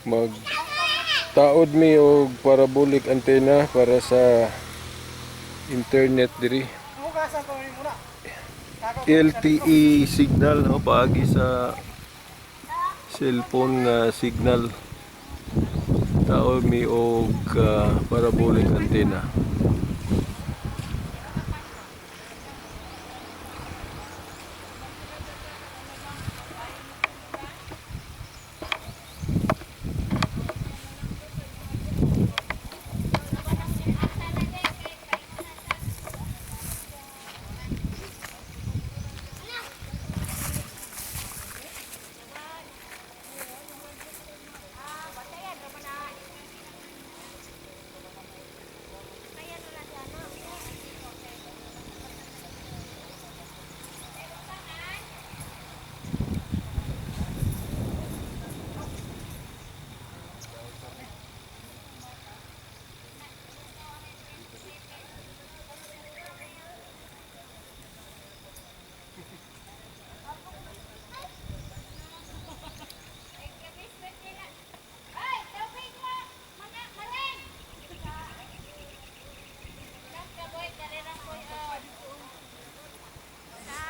Mag taod mi og parabolic antenna para sa internet diri. LTE signal, no, paagi sa cellphone nga signal. Taod mi og parabolic antenna. Ay, tubig mo! Mga maring! Kaboy, karirang koy, oh. Sa.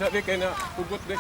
Sabi kay na hugot de.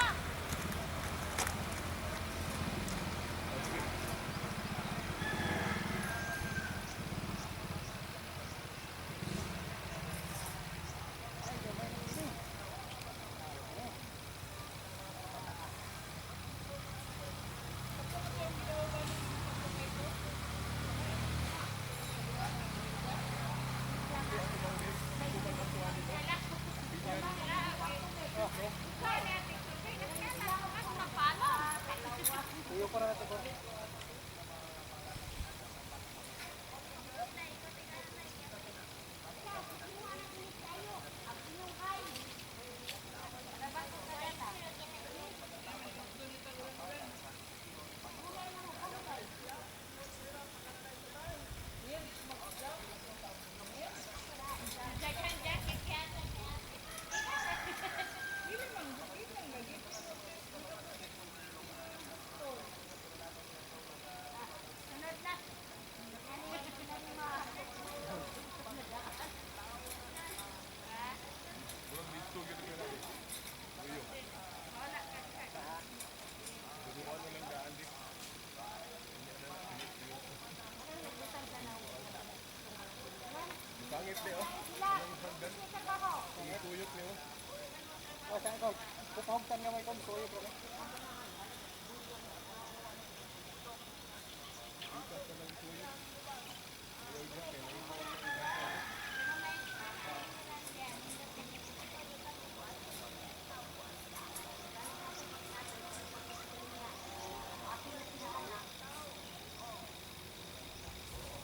Pangit ni oh. Sila. Sa trabaho. Tuyok ni oh. O, saan ko? Pupahugtan nga may kong suyo bro.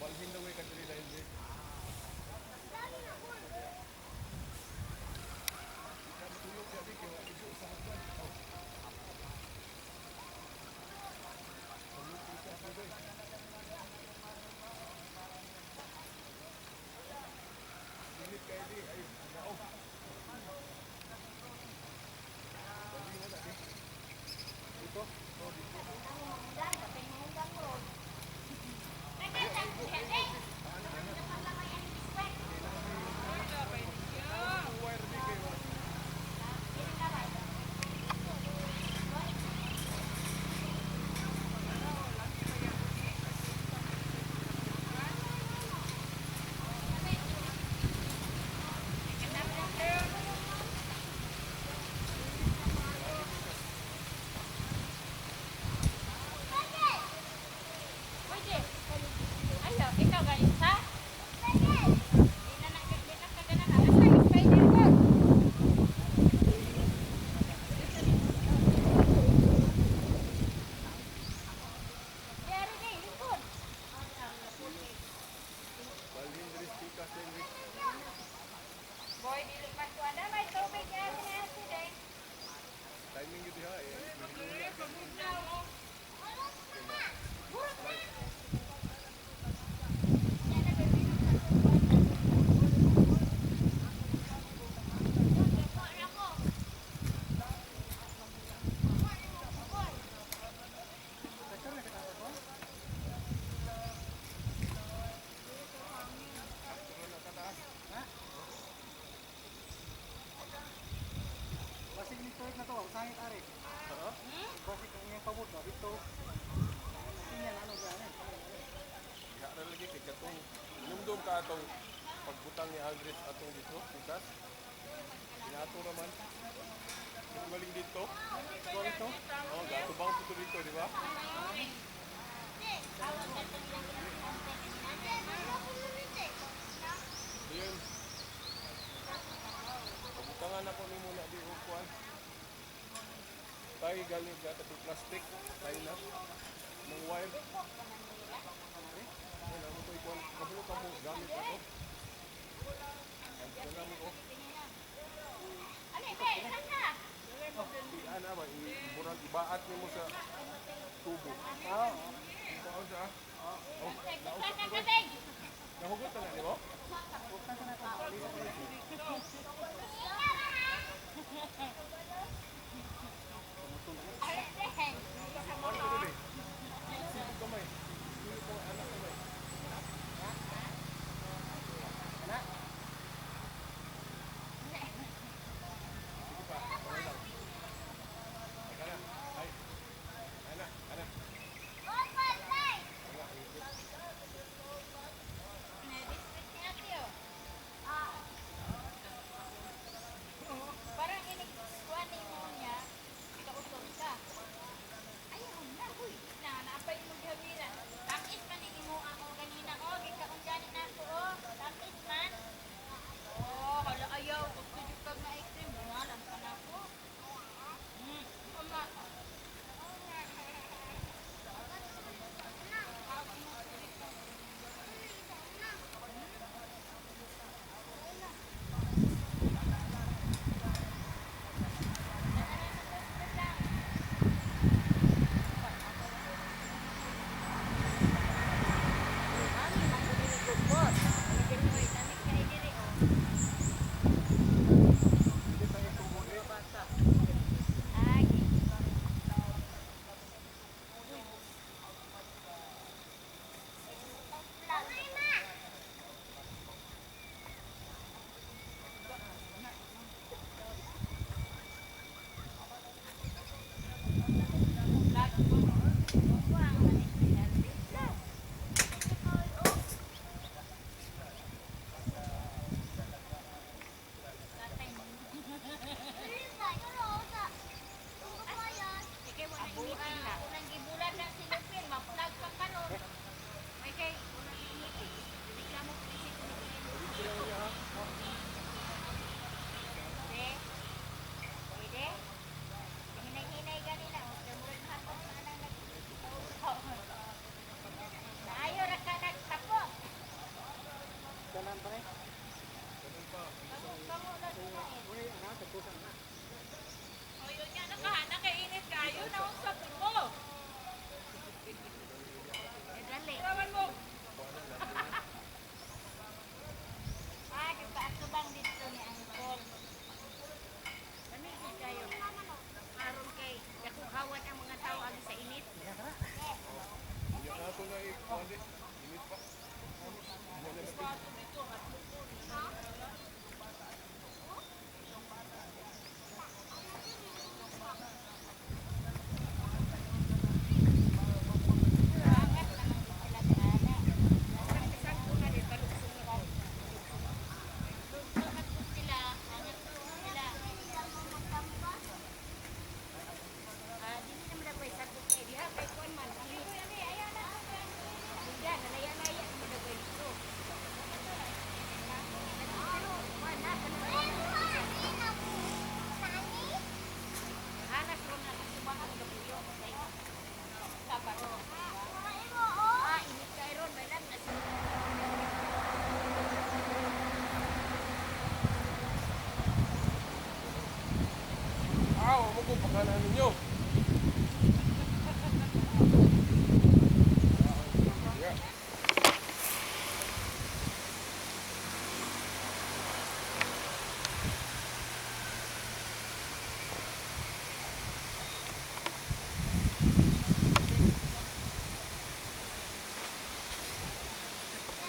Balhin daw eh kadiri dahil di. Pwede. Ayaw, ikaw galing sa? Di na na, di na ka ganahan. Asa yung spider ko? Yari di, lingkod. Balhin diri pikas din. Boy, dili man ko na may tubig yari na ate day. Timing gyud diha eh. Burot na. Basig ni tuyok na to, sangit ari. Ha? Basig ang iyang pabot ba dito. Tingnan ano ba ano. Diha ra lagi kay katong numdum ka atong pagbutang ni Aldrich atong dito pikas. Pinato ra man. Kung galing dito. Dito. Oh, gatubang po dito, di ba? Ayun. Pagbutangan ako ni muna di og kuan. Tayo galing ka katong plastic, tayo na. Ng wire. Ayun, ako to ikuan. Kabalo ka mo gamit ako. Ang mo ko. Ano, ibe? Saan ka? Ana ba iburag ibaat nimo sa tubo. Ah, Ikaw sa. Oh, Saan ka, kasing? nahugot na nimo? Ay, deng. Ano ko dili? Sipog kamay. Sipog kamay, anak kamay. na. Sige pa, wala lang. Teka na. Ay. Ana, ana. Wala, ayun. Na-district ni ate, oh. Parang inig-kuan mo niya, kautol ka. Ayaw na, uy. Na, naapay mo gawin. Takis man ni imo ako ganina, oh. Gikaon gani na ako, oh. Takis man. Oh, hala ayaw. Gusto jud kag na ice cream. Bungalan pa na ako. Ama. Uy, lamig kay diri, oh. Ay. Daghanan ninyo. Yeah.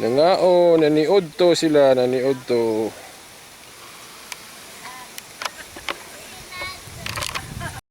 Nangao, naniod to sila, naniod to.